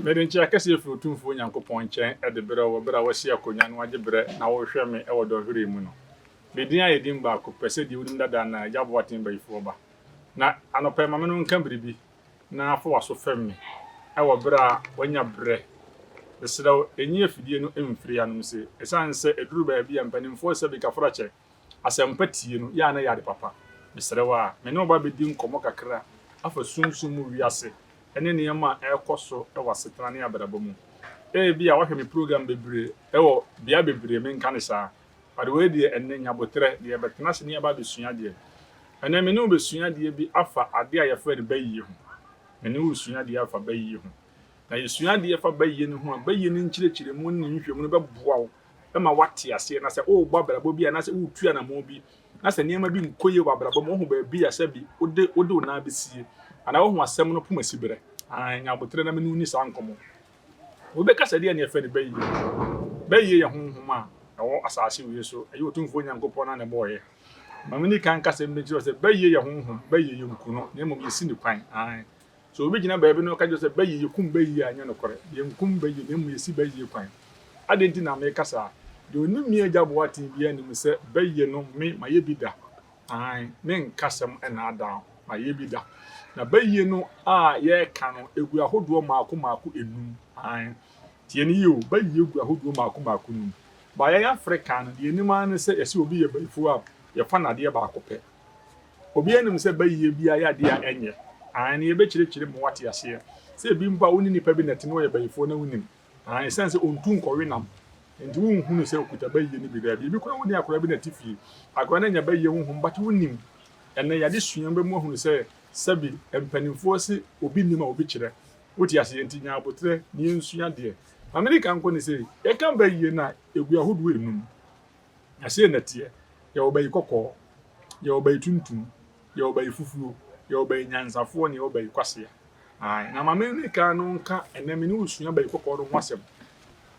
Mede nkyea kɛseɛ firi Otumfoɔ Nyankopɔn nkyɛn de brɛ wo wɔ berɛ a woasi akonnwa na woagye berɛ na worehwɛ me wɔ dɔnhwere yi mu no. Me din ayɛ din baako pɛ sɛ deɛ wonim dada anaa Agya Boateng Bayifoɔ ba. Na anɔpa yi ma me no nka biribi na fa w'aso fɛm me wɔ berɛ a woanya berɛ. Mesrɛ wo, nyi afidie no mfiri hanom se, ɛsiane sɛ ɛduru baabi a mpanimfoɔ sɛ bi kafrakyɛ Asɛmpa tie no yɛ a na ɛyɛ ade papa. Mesrɛ wo a, me ne wo ba bɛdi nkɔmmɔ kakra afa sunsum mu wiase ne nneɛma a ɛrekɔ so wɔ asetena ne abrabɔ mu. Ebia woahwɛ me program bebree wɔ bea bebree, menka no saa, but wei deɛ ɛnnɛ nya aboterɛ na yɛbɛtena ase na yɛaba abɛsua adeɛ. Ɛnnɛ me ne wo bɛsua adeɛ bi afa adeɛ a yɛfrɛ no bayie ho. Me ne wo resua adeɛ afa bayie ho. Na yɛsua adeɛ fa bayie no ho a, bayie no nkyerɛkyerɛmu ne ne nhwehwɛmu no bɛboa wo ma woate aseɛ. Na sɛ worebɔ abrabɔ bi anaasɛ woretu anammɔn bi na sɛ nneɛma bi nkɔ yie wɔ abrabɔ mu, wohu baabi a sɛbi wode wode wo nan bɛsie anaa wohu asɛm no poma si berɛ. Aane, nya aboterɛ na me ne wo nni saa nkɔmmɔ. Wobɛka sɛ deɛ ne yɛfrɛ no bayie. Bayie yɛ honhom a ɛwɔ asase wei so, ɛyɛ Otumfoɔ Nyankopɔn no a na ɛbɔɔyɛ. Ma menni kan nka asɛm bi nkyerɛ wo sɛ bayie yɛ honhom, bayie yɛnku no na mmom yɛsi no kwan. Aane. Sɛ obi gyina baabi na ɔka kyerɛ wo sɛ bayie, yɛkum bayie a, ɛnyɛ nokorɛ. Yɛnkum bayie na mmom yɛsi bayie kwan. Adɛn nti na meka saa? Deɛ ɔnim me agya Boateng biara nim sɛ bayie no me mayɛ bi da. Aane, menka asɛm nnaadaa wo, mayɛ bi da. Na bayie no a yɛreka no, ɛgu ahodoɔ mmaako mmaako nnum. Aane, tie no yie o, bayie gu ahodoɔ mmaako mmaako nnum. Ba yɛn Afrika no, deɛ yɛnim ara ne sɛ yɛse obi yɛ bayifoɔ a, yɛfa no adeɛ baako pɛ. Obiara nim sɛ bayie biara yɛ adeɛ a ɛnyɛ. Aane, yɛbɛkyerɛkyerɛ mu ma woate aseɛ. Sɛ ebi mpo a wo ne nipa bi na ɛte na ɔyɛ bayifoɔ na wonim. Aane, ɛsiane sɛ ɔntu nkɔwe nam nti wonhunu sɛ ɔkuta bayie no bi. Daabi, ebi koraa wo ne akwadaa bi na ɛte fie. Akwadaa no anya bayie honhom but wonnim. Ɛnnɛ yɛn adesua mu bɛma woahunu sɛ sɛbi mpanimfoɔ se obi nim a obi kyerɛ. Wote aseɛ? Nti nya aboterɛ na yɛnsua adeɛ. Ma medi kan nkɔ ne sei, yɛka bayie no a, ɛgu ahodoɔ nnum. Na sei na ɛteɛ, yɛwɔ bayi kɔkɔɔ, yɛwɔ bayi tuntum, yɛwɔ bayi fufuo, yɛwɔ bayi nyansafoɔ na yɛwɔ bayi kwasea. Ae, na ma me kan no nka ɛnɛ me ne wo sua bayi kɔkɔɔ no ho asɛm.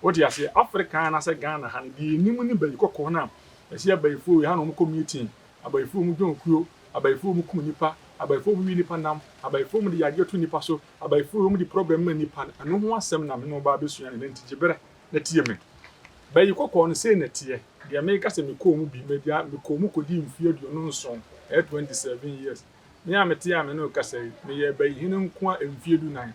Wote aseɛ? Africa anaasɛ Ghana ha no, deɛ yɛnim ne bayi kɔkɔɔ no a yɛse abayifoɔ wei ha na wɔkɔ meeting, abayifoɔ wɔn dwon kuo, abayifoɔ wɔn kum nnipa, abayifoɔ wɔn wi nnipa nam, abayifoɔ wɔn de yadeɛ to nnipa so, abayifoɔ wɔn de problem ma nnipa no, ɛno ho asɛm na me ne wo ba abɛsua no ɛnɛ nti gye berɛ na tie me. Bayi kɔkɔɔ no, sei na ɛteɛ. Deɛ meka sɛ mekɔɔ mu bi, mede mekɔɔ mu kɔdii mfeɛ 27, ɛyɛ 27 years. Me a mete a me ne wo kasa yi, meyɛɛ bayihene nko ara mfeɛ 14.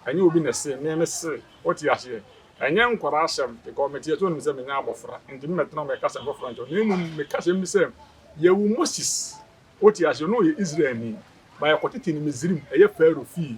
Ɛnyɛ obi na ɛsee me, mese. Wote aseɛ? Ɛnyɛ nkwadaa asɛm, because mete ase wonim sɛ menyɛ abɔfra, nti memmɛtena hɔ mmɛka asɛm foforɔ nkyerɛ wo. Na mmom meka asɛm bi sɛ, yɛwoo Moses. Wote aseɛ? Na ɔyɛ Israelni, but yɛkɔtetee no Misraim, ɛyɛ Farao fie.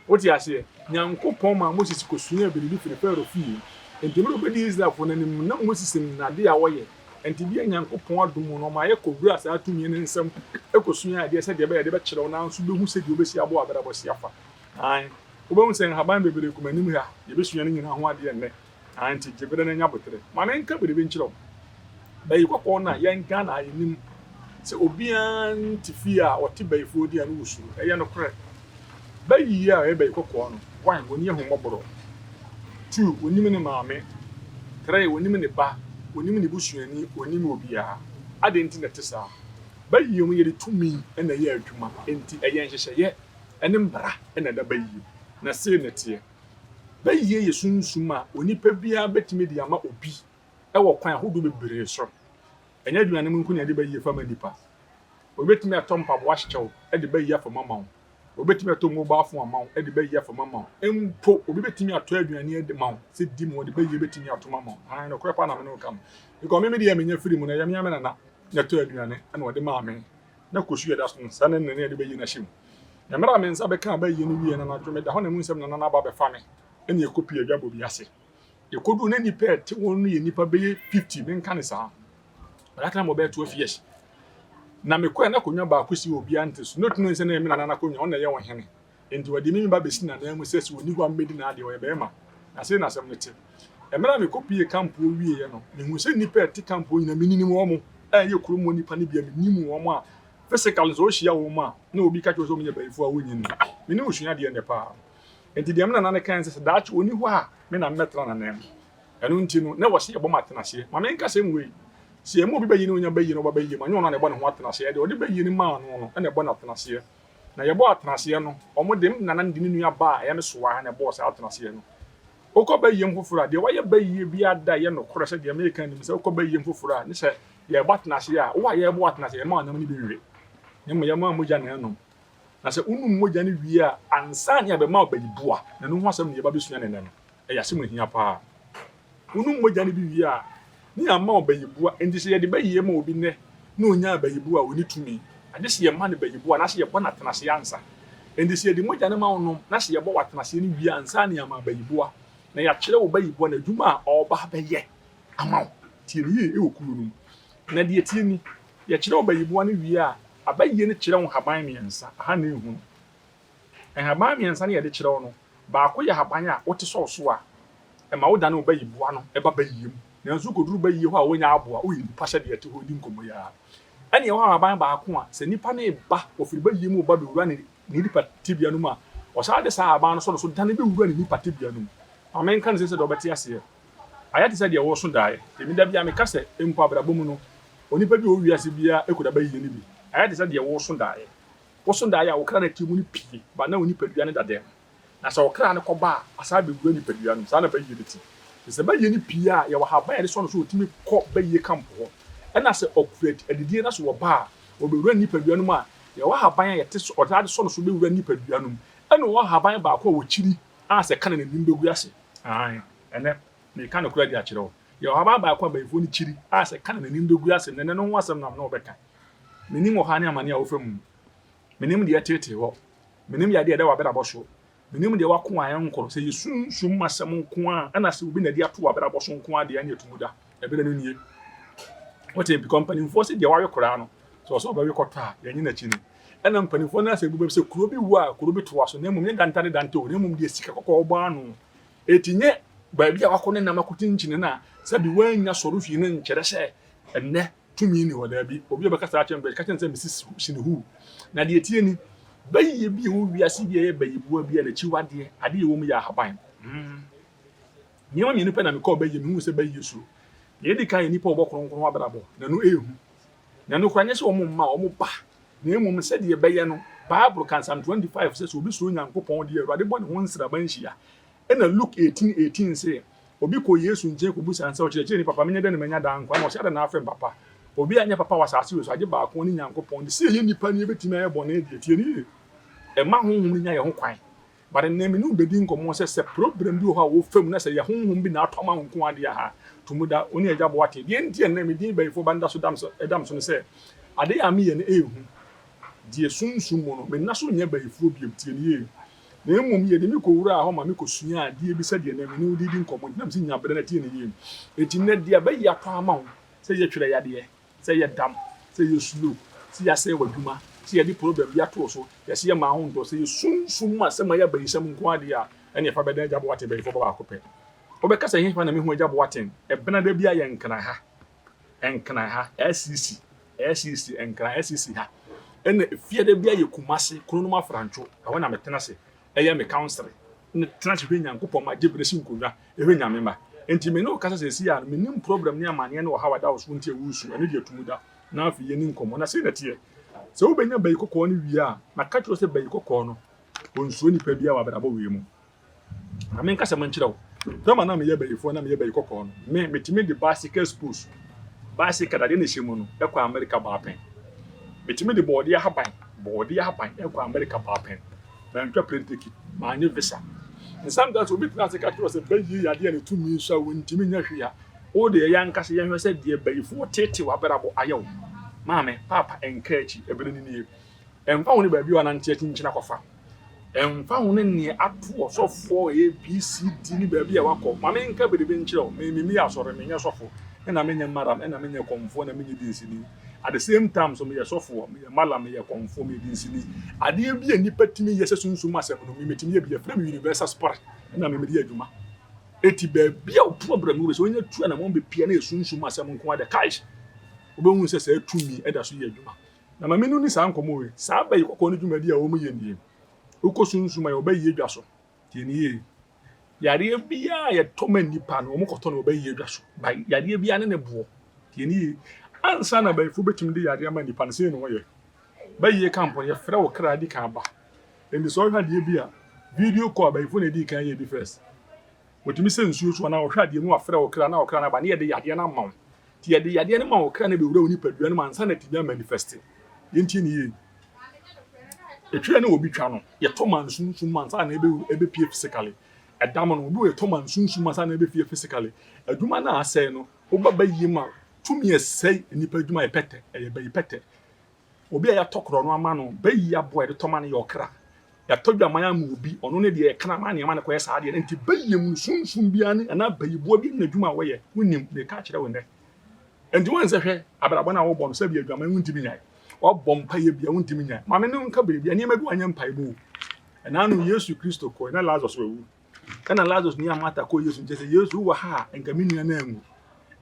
Wote aseɛ? Nyankopɔn maa Moses kɔsuaa biribi firii Farao fie. Enti mmerɛ ɔbɛdii Israelfoɔ no anim no, na Moses nim adeɛ a ɔyɛ. Enti bia Nyankopɔn adom mu no, ɔmaa yɛkɔwuraa saa tumi no nsam kɔsuaa adeɛ sɛdeɛ ɛbɛyɛ a yɛde bɛkyerɛ wo nanso wobɛhu sɛdeɛ wobɛsi abɔ w'abrabɔ si afa. Aane. Wobɛhu sɛ nhaban bebree gu m'anim ha, yɛbɛsua ne nyinaa ho adeɛ nnɛ. Aane, nti gye berɛ na nya aboterɛ. Ma menka biribi nkyerɛ wo. Bayi kɔkɔɔ no a yɛn Ghana ha yɛnim sɛ obiara nte fie a ɔte bayifoɔ din a ne wosuro. Ɛyɛ nokorɛ. Bayi yi a ɔyɛ bayi kɔkɔɔ no, one, ɔnni ahummɔborɔ. Two, ɔnnim ne maame. Three, ɔnnim ne ba, ɔnnim ne busuani, ɔnnim obiara. Adɛn nti na ɛte saa? Bayi mu yɛde tumi na ɛyɛ adwuma, enti ɛyɛ nhyehyɛeɛ ne mmara na ɛda bayie mu. Na sei na ɛteɛ. Bayie yɛ sunsum a onipa biara bɛtumi de ama obi wɔ kwan ahodoɔ bebree so. Ɛnyɛ aduane mu nko na yɛde bayie fa ma nnipa. Obi bɛtumi atɔ mpaboa ahyehyɛ wo de bayie afa mu ama wo. Obi bɛtumi atɔ mobile phone ama wo de bayie afa mu ama wo. Mpo obi bɛtumi atɔ aduane de ma wo sɛ di mu, ɔde bayie bɛtumi ato ama wo. Aane, nokorɛ paa na me ne wo ka no. Because me me deɛ menya firi mu no, ɛyɛ me ara me nana na ɛtɔ aduane na ɔde maa me. Na kosua da so no, saa na ne nana de bayie no ahyɛ mu. Na mmerɛ a me nsa bɛkaa bayie no wieɛ no anadwo, meda hɔ na mehu sɛ me nana no aba abɛfa me na yɛkɔpue adwabɔ bi ase. Yɛkɔduu na nnipa a ɛte hɔ no yɛ nnipa bɛyɛ 50, menka no saa. But that time wɔbɛyɛ 12 years. Na mekɔɛ na akonnwa baako si hɔ obiara nte so. Na otumi sɛ na ɛyɛ me nana n'akonnwa, ɔno na ɛyɛ ɔhene. Enti wɔde me ba bɛsi n'anan mu sɛ sɛ ɔnni hɔ a memmɛdi n'adeɛ, ɔyɛ barima. Na sei na asɛm no te. Mmerɛ a mekɔpuee camp hɔ wieeɛ no, mehuu sɛ nnipa a ɛte camp hɔ nyinaa menim wɔn, a ɛyɛ kurom hɔ nnipa no bi a menim wɔn a physically sɛ wohyia wɔn a na obi ka kyerɛ wo sɛ wɔyɛ bayifoɔ a wonnye nni. Me ne wo sua adeɛ nnɛ paa. Enti deɛ me nana no kae ne sɛ, sɛ daakye ɔnni hɔ a, me na mɛtena n'anan mu. Ɛno nti no, na ɛwɔ sɛ yɛbɔ me atenaseɛ. Ma menka asɛm wei, sɛ yɛma obi bɛyie na ɔnya bɛyie na ɔba bɛyie mu a, ɛnyɛ ɔno na ɛbɔ ne ho atenaseɛ, ɛyɛ deɛ ɔde bɛyie no maa no no na ɛbɔ no atenaseɛ. Na yɛbɔɔ atenaseɛ no, wɔde me nana no de ne nua baa a ɛyɛ me soa na ɛbɔɔ saa atenaseɛ no. Wokɔ bayiem foforɔ a, deɛ wayɛ bayie biara da ɛyɛ nokorɛ sɛ deɛ mereka nim sɛ wokɔ bayiem foforɔ a, ne sɛ yɛrebɔ atenaseɛ a, wo a yɛrebɔ atenaseɛ yɛma wo nam no bi nwe, na mmom yɛma wo mogya na ɛnom. Na sɛ wonom mogya no wie a, ansa na yɛabɛma wo bayiboa, na ɛno ho asɛm na yɛba bɛsua no nnɛ no. Ɛyɛ asɛm a ɛhia paa. Wonom mogya no bi wie a, ne yɛama wo bayiboa. Enti sɛ yɛde bayie ma obi nnɛ na ɔnya bayiboa a, ɔnni tumi. Agye sɛ yɛma no bayiboa anaasɛ yɛbɔ no atenaseɛ ansa. Enti sɛ yɛde mogya no ma wo nom na sɛ yɛbɔ wo atenaseɛ no wie ansa na yɛama bayiboa, na yɛakyerɛ wo bayiboa no adwuma a ɔreba abɛyɛ ama wo. Tie no yie wɔ kuro no mu. Na deɛ ɛteɛ ni, yɛkyerɛ wo bayiboa no wie a, abayie no kyerɛ wo nhaban mmiɛnsa, aha na ɛhunu. Nhaban mmiɛnsa no yɛde kyerɛ wo no, baako yɛ haban a wote sɔw so a, ɛma wodane wo bayiboa no ba bayie mu. Nanso wokɔduru bayie hɔ a wonnya aboa, woyɛ nipa sɛdeɛ yɛte hɔ redi nkɔmmɔ yi ara. Ɛnna ɛwɔ haban baako a sɛ nipa no reba, ɔfiri bayie mu reba bɛwura ne ne nipa tebea no mu a, ɔsan de saa haban no sɔ no so dane bɛwura ne nipa tebea no mu. Ma menka no sei sɛdeɛ wobɛte aseɛ. Ayɛ te sɛ deɛ woreso daeɛ. Emi da biara meka sɛ, mpo abrabɔ mu no, onipa bi a ɔwɔ wiase biara kura bayie no bi. Ayɛ te sɛ deɛ woreso daeɛ. Woso daeɛ a, wo kra no ati mu no pue ba na wo nipadua no da dɛm. Na sɛ ɔkra no kɔba a, asan abɛwura nipadua no mu. Saa na bayie no te. Nti sɛ bayie no pue a, yɛwɔ ahaban a yɛde sɔ no so a ɔtumi kɔ bayie camp hɔ. Ɛna sɛ ɔkura adidie no so ɔba a, ɔbɛwura nipadua no mu a, yɛwɔ ahaban a yɛte so, ɔtaa de sɔ no so bɛwura nipadua no mu. Ɛna ɔwɔ ahaban baako a ɔkyiri a sɛ ɛka no n'anim bɛgu ase. Aane, ɛnnɛ, mereka nokorɛ de akyerɛ wo. Yɛwɔ ahaban baako a bayifoɔ no kyiri a sɛ ɛka no n'anim bɛgu ase. Nnɛ, ɛno ho asɛm na me ne wo bɛka. Mennim ɔhaw ne amane a wofa mu. Mennim deɛ ɛteetee hɔ. Mennim yadeɛ a ɛda w'abrabɔ so. Mennim deɛ w'ako a ɛnkɔ. Sɛ ɛyɛ sunsum mu asɛm nko ara, ɛna sɛ obi na ɛde ato w'abrabɔ so nko ara deɛ, ɛnneɛ to mu da. Ɛberɛ no nie. Wote, because mpanimfoɔ se deɛ wawe koraa no, sɛ ɔsɛ ɔbɛwe kɔtɔ a, yɛnye n'akyi ni. Ɛna mpanimfoɔ no asɛ bu bɛ sɛ kuro bi wu a, kuro bi toa so, na mmom nyɛ danta ne danta o, na mmom deɛ sika kɔkɔɔ bɔ ano. Eti nyɛ baabi a wakɔ ne nam akɔkyinkyini no a, sɛbi wannya sɔre fie no nkyerɛ sɛ ɛnnɛ Tumi nni hɔ, daabi. Obi a ɔbɛka saa akyerɛ me bɛka kyerɛ no sɛ mesi Sinihu. Na deɛ ɛteɛ ni, bayie bi a ɛwɔ wiase bi a ɛyɛ bayiboa bi a n'akyiwadeɛ, adeɛ a ɛwɔ mu yɛ ahaban. Mm. Nneɛma mmienu pɛ na mekɔɔ bayie, mehuu sɛ bayie suro. Deɛ ɛdi kan yɛ nnipa a wɔbɔ kronkron abrabɔ, na ɛno ɛyɛ hu. Na ɛno koraa nyɛ sɛ wɔn mma, wɔn ba, na mmom sɛdeɛ ɛbɛyɛ no, Bible ka Psalm 25 sɛ sɛ obi suro Nyankopɔn deɛ, Awurade bɔ ne ho nsraban hyia. Ɛnna Luke 18 18 se, Obi kɔɔ Yesu nkyɛn kobisaa no sɛ, Ɔkyerɛkyerɛni papa, menyɛ dɛn na manya daa nkwa? Ɛnna ɔse, Adɛn na wafrɛ me papa? Obiara nyɛ papa wɔ asase wei so, agye baako, ɔne Nyankopɔn. Nti sɛ yɛyɛ nnipa na yɛbɛtumi ayɛ bɔne deɛ, tie no yie. Ɛmma honhom no nya yɛn ho kwan. But nnɛ me ne wo bɛdi nkɔmmɔ sɛ, sɛ problem bi wɔ hɔ a wofa mu na sɛ ɛyɛ honhom bi na atɔ ama wo nko ara deɛ a, to mu da. Wo ne Agya Boateng. Deɛ nti a nnɛ me din Bayifoɔ Ba no da so da me so ne sɛ, adeɛ a meyɛ no ɛyɛ hu. Deɛ sunsum mu no, menna so nyɛ bayifoɔ biom. Tie no yie. Na mmom yɛde me kɔwuraa hɔ ma mekɔsuaa adeɛ bi sɛdeɛ nnɛ me ne wo redi nkɔmmɔ nti na mese nya berɛ na tie no yie. Enti nnɛ deɛ bɛyi atɔ ama wo, sɛ yɛ twerɛ yadeɛ, sɛ yɛ dam, sɛ yɛ slow, sɛ yɛasɛe w'adwuma, sɛ yɛde problem bi ato wo so, yɛse yɛmmaa wo ntɔ, sɛ yɛ sunsum mu asɛm a ɛyɛ abayisɛm nko ara deɛ a, ɛneɛ fa bɛdan Agya Boateng bayifoɔ ba baako pɛ. Wobɛka sɛ hefa na mehu Agya Boateng? Ɛbena da biara yɛ Nkran ha. Nkran ha, SCC, SCC, Nkran, SCC ha. Ɛna efiada bi ayɛ Kumasi, Kronom Afrantwo, ɛhɔ na metena ase ɛyɛ me council. Na tena ase hwɛ Nyankopɔn ma gye bere si nkonnwa, ɛhwɛ Nyame ma. Enti me ne wo kasa seesei a no, mennim problem ne amaneɛ ne ɔhaw a ɛda wo so nti a woresu, ɛno deɛ to mu da. Na afei yɛnni nkɔmmɔ. Na sei na ɛteɛ, sɛ wobɛnya bayi kɔkɔɔ no wie a, maka kyerɛ wo sɛ bayi kɔkɔɔ no, ɔnsuro nipa biara wɔ abrabɔ wei mu. Ma menka asɛm nkyerɛ wo. Tam a na meyɛ bayifoɔ na meyɛ bayi kɔkɔɔ no, me, metumi de bicycle spokes, bicycle dadeɛ na ɛhyɛ mu no, kɔ Amerika baapɛn. Metumi de bɔɔdeɛ ahaban, bɔɔdeɛ ahaban kɔ Amerika baapɛn. Mantwa plane ticket, mannye visa. And sometimes obi tena ase ka kyerɛ wo sɛ bayie yɛ adeɛ a ne tumi sua, wontumi nyɛ hwee a, wo deɛ yɛ ankasa yɛnhwɛ sɛ deɛ bayifoɔ tete w'abrabɔ ayɛ wo. Maame, paapa, nka akyi, ɛberɛ no nie. Ɛmfa ho ne baabi a wanante akyinkyini akɔfa. Ɛmfa ho ne nea ato ɔsɔfoɔ A, B, C, D ne baabi a wakɔ. Ma menka biribi nkyerɛ wo. Me, menni asɔre, menyɛ sɔfo, ɛna menyɛ madam, ɛna menyɛ kɔmfoɔ, ɛna menyɛ dinsini. At the same time nso, meyɛ sɔfoɔ, meyɛ malam, meyɛ kɔmfoɔ, meyɛ dinsini. Adeɛ bi a nnipa tumi yɛ sɛ sunsum asɛm no, me metumi yɛ bi. Yɛfrɛ me Universal Spirit, ɛna me mede yɛ adwuma. Eti baabi a wo problem wɔ, sɛ wonya tu anamɔn bepia na yɛ sunsum asɛm nko ara deɛ, kaish, wobɛhu sɛ saa tumi da so yɛ adwuma. Na ma me no ni saa nkɔmmɔ wei. Saa bayi kɔkɔɔ no dwumadi a wɔyɛ nie. Wokɔ sunsum a yɛwɔ bayie dwa so. Tie no yie. Yareɛ biara a yɛtɔ ma nnipa no, wɔkɔtɔ no wɔ bayie dwa so. Ba yareɛ biara ne ne boɔ. Tie no yie. Ansa na bayifoɔ bɛtumi de yareɛ ama nnipa no, sei na wɔyɛ. Bayie ka mpo no, yɛfrɛ wo kra di kan ba. Enti sɛ ɔhwɛ adeɛ bi a, video call abayifo na edi kan yɛ bi first. Wɔtumi sɛ nsuo so anaa ɔhwɛ adeɛ mu wafrɛ wo kra na wo kra no aba na yɛde yadeɛ no ama wo. Nti yɛde yadeɛ no ma wo kra no bɛwura wo nipadua no mu ansa na atumi amanifest. Yɛntie ne yie. Etwere ne obi twa no, yɛtɔ ma nsunsum mu ansa na ɛbɛpie physically. Ɛdam no, obi wɔ yɛtɔ ma nsunsum mu ansa na ɛbɛpie physically. Adwuma no a asɛe no, woba bayie mu a, tumi ɛsɛe nnipa adwuma yɛ pɛtɛ, ɛyɛ bayi pɛtɛ. Obi a yɛatɔ korɔ no ama no, bayi aboa yɛde tɔ ma no yɛ ɔkra. Yɛatɔ dwaman ama obi, ɔno ne deɛ yɛkra ma nneɛma no kɔyɛ saa adeɛ no. Nti bayie mu no, sunsum biara ne anaa bayiboa bi ne n'adwuma a wɔyɛ, wonim, meka akyerɛ wo nnɛ. Nti wɔn sɛ hwɛ, abrabɔ no a wobɔ no, sɛbi adwaman wontumi nyae. Wabɔ mpaeɛ bia wontumi nyae. Maame no nka biribi, nneɛma bi wanyɛ mpaebɔ o. Ɛna no Yesu Kristo kɔe na Lazarus wawu. Ɛna Lazarus nua Martha kɔɔ Yesu nkyɛn sɛ, Yesu wowɔ ha a, nka me nua no anwu.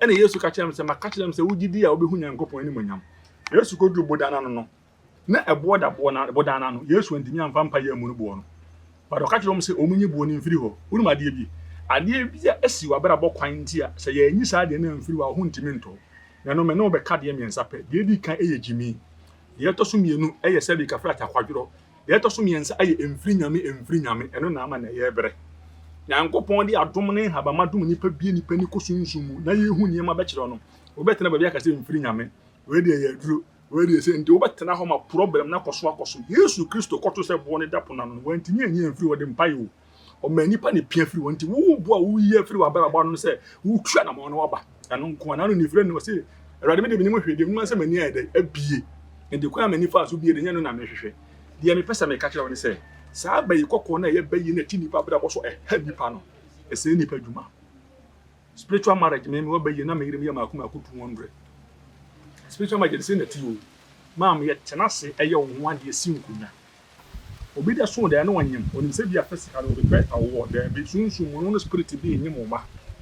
Ɛna Yesu ka kyerɛ no sɛ, maka kyerɛ no sɛ wogye di a wobɛhu Nyankopɔn animuonyam. Yesu kɔduru bodan no ano no, na ɛboɔ da boɔ no bodan no ano. Yesu antumi amfa mpaeɛ ammu no boɔ no. But ɔka kyerɛ wɔn sɛ wɔnyi boɔ no mfiri hɔ. Wonim adeɛ bi? Adeɛ bi a asi w'abrabɔ kwan nti a sɛ yɛanyi saa adeɛ no amfiri hɔ a wo ho ntumi ntɔ wo. Na ɛno me ne wo bɛka adeɛ mmiɛnsa pɛ. Deɛ ɛdi kan yɛ gyimi. Deɛ ɛtɔ so mmienu yɛ sɛbi kafra kwadworɔ. Deɛ ɛtɔ so mmiɛnsa yɛ mfiri nyame mfiri nyame. Ɛno na ama na ɛyɛ brɛ. Nyankopɔn de adom ne nhabamma dom nnipa bue nnipa ani kɔ sunsum mu na yɛhu nneɛma bɛkyerɛ no. Wobɛtena baabi aka sɛ mfiri nyame. Wei deɛ ɛyɛ aduro. Wei deɛ sɛ nti wobɛtena hɔ ma problem no akɔ so akɔ so. Yesu Kristo kɔto sɛ boɔ no da pono ano no, wantumi anyi amfiri hɔ de mpaeɛ o. Ɔmaa nnipa na epia firi hɔ. Nti wo bo a woyi afiri w'abrabɔ ano no sɛ wotu anamɔn na waba. Ɛno nko ara. N'ano nifire no ɔse, Awurade me deɛ menim hwee, deɛ menim ara sɛ m'ani ayɛ dɛn? Abue. Nti kwan a m'ani faa so bue deɛ, nyɛ ɛno na mehwehwɛ. Deɛ mepɛ sɛ meka kyerɛ wo ne sɛ, saa bayi kɔkɔɔ no a ɛyɛ bayi no a ɛte nnipa abrabɔ so ɛha nnipa no, ɛsɛe nnipa adwuma. Spiritual marriage, me mewɔ bayi na me yere meyɛ mako mako 200. Spiritual marriage de sɛ na ti o. Maam yɛtena ase ɛyɛ wo ho adeɛ si nkonnwa. Obi da so daeɛ na ɔnyem, ɔnim sɛ bia physical no ɔbɛpɛ awoɔ, daabi, sunsum mu no wo ne spirit bi nnyem wo mma.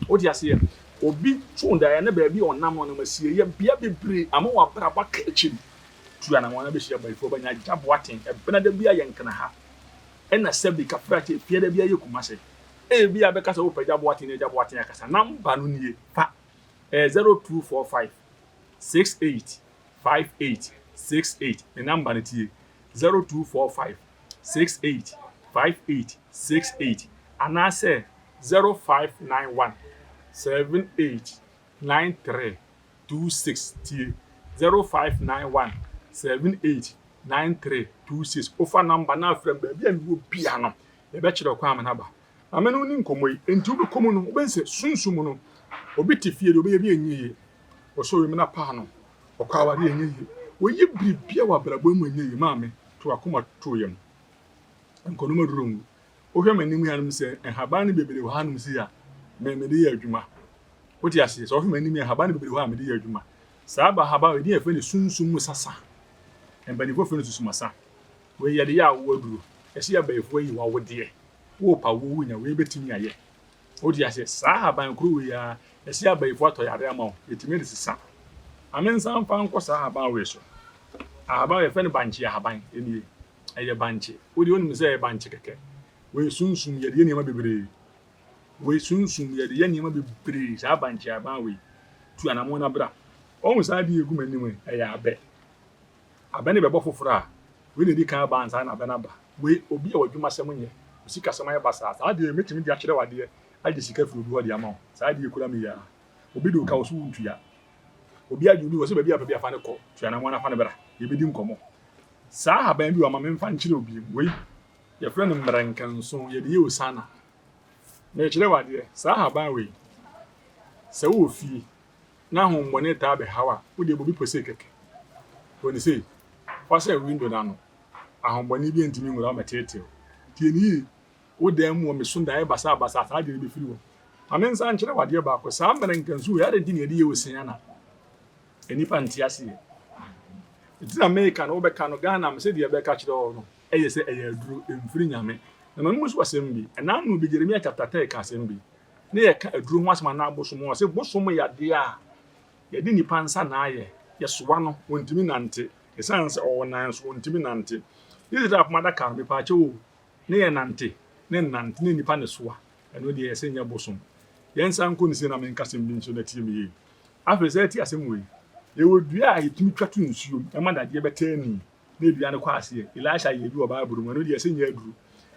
Wote aseɛ? Obi so daeɛ na baabi a ɔnam no ɔnam asieeɛ bea bebree ama w'abrabɔ aka akyiri. Tu anamɔn na bɛhyia bayifoɔ bɛnya Agya Boateng, Ɛbenada biara yɛ Nkran ha, ɛna Sɛbi Kafrakye, Efiada biara yɛ Kumase. Ebia bɛka sɛ wopɛ Agya Boateng ne Agya Boateng akasa, number no nie, fa, ɛyɛ 0245 68 58 68, ne number no tie. 0245 68 58 68 anaasɛ 0591 78 93 26. Tie, 0591 78 93 26. Wofa nɔmba no afrɛ me baabi a mewɔ bia no, yɛbɛkyerɛ wo kwan ama no aba. Ma me ne wo ni nkɔmmɔ yi. Enti wobɛkɔ mu no, wobɛhu sɛ sunsum mu no, obi te fie deɛ ɔbɛyɛ bi ɛnyɛ yie. Ɔsɔ wiem na paa no. Ɔkɔ aware a ɛnyɛ yie. Wɔyɛ biribiara wɔ abrabɔ mu a ɛnyɛ yie. Maame, to w'akoma to wo yam. Nkɔnom aduro ngu. Wohwɛ m'anim yi hanom sɛ nhaban no bebree wɔ hanom sei a, me mede yɛ adwuma. Wote aseɛ? Sɛ wohwɛ m'anim yi nhaban no bebree wɔ hɔ a mede yɛ adwuma. Saa ba haban wei, din a yɛfrɛ no sunsum mu sasa. Mpanimfoɔ frɛ no susumasa. Wei yɛde yɛ awoɔ aduro. Yɛse abayifoɔ ayi w'awodeɛ. Worepa awoɔ wonya wei bɛtumi ayɛ. Wote aseɛ? Saa ahaban koro wei ara, ɛsɛ abayifo atɔ yare ama wo. Yɛtumi de sesa. Ma me nsan mfa nkɔ saa ahaban wei so. Ahaban wei yɛfrɛ no bankye ahaban. Ɛnie. Ɛyɛ bankye. Wo deɛ wonim sɛ ɛyɛ bankye kɛkɛ. Wei sunsum yɛde yɛ nneɛma bebree. Wei sunsum yɛde yɛ nneɛma bebree. Saa bankye ahaban wei. Tu anamɔn na bra. Wɔn saa adeɛ egu m'anim yi, ɛyɛ abɛ. Abɛ no bɛbɔ foforɔ a, wei na ɛdi kan aba ansa na abɛ no aba. Wei, obi a w'adwumasɛm nyɛ, wo sikasɛm ayɛ basaa, saa adeɛ yi mɛtumi de akyerɛ wo adeɛ agye sika firi obi hɔ de ama wo. Saa adeɛ yi kura me yi ara. Obi de wo ka wo so wontua. Obi agye obi wɔ sɛ baabi a pɛ bi a fa no kɔ, tua n'amoa na fa no bra, yɛbɛdi nkɔmmɔ. Saa ahaban bi wɔ ha ma memfa nkyerɛ wo bio. Wei, yɛfrɛ no mmerɛnkɛnson, yɛde yɛ osana. Merekyerɛ wo adeɛ, saa ahaban wei, sɛ wowɔ fie na honhommɔne taa bɛhaw a, wo deɛ bɔ bi pɔ sei kɛkɛ. Bɔ no sei, fa hyɛ window no ano. Ahohommɔne bi ntumi nwura wo mmɛteetee wo. Tie no yie. Wo dan mu wɔ meso daeɛ basabasa a, saa adeɛ no bɛfiri hɔ. Ma mensan nkyerɛ wo adeɛ baako. Saa mmerɛnkɛnso wei, adɛn nti na yɛde yɛ Hosiana? Nnipa nte aseɛ. Nti na meka no, wobɛka no, Ghana, mese deɛ ɛbɛka kyerɛ wo no, ɛyɛ sɛ ɛyɛ aduro, ɛmfiri Nyame. Na ma memu so asɛm bi. Ɛna ano bi, Jeremia chapter 3 ka asɛm bi. Ne yɛka aduro ho asɛm anaa bosom ho, ɔse bosom yɛ adeɛ a yɛde nnipa nsa na ayɛ, yɛsoa no, ɔntumi nante, ɛsiane sɛ ɔwɔ nan so, ɔntumi nante. Israel apam adaka no, mepaakyɛw o, ne yɛ nante, ne nnante, ne nnipa na ɛsoa, ɛno deɛ yɛse nyɛ bosom. Yɛnsan nkɔ ne sie na menka asɛm bi nso na tie me yie. Afei sɛ yɛte asɛm wei, yɛwɔ dua a yɛtumi twa to nsuom, ɛma dadeɛ bɛtɛ ani. na dua no kɔ aseɛ. Elisha yɛɛ bi wɔ Bible mu, ɛno deɛ ɛsɛ nyɛ aduru.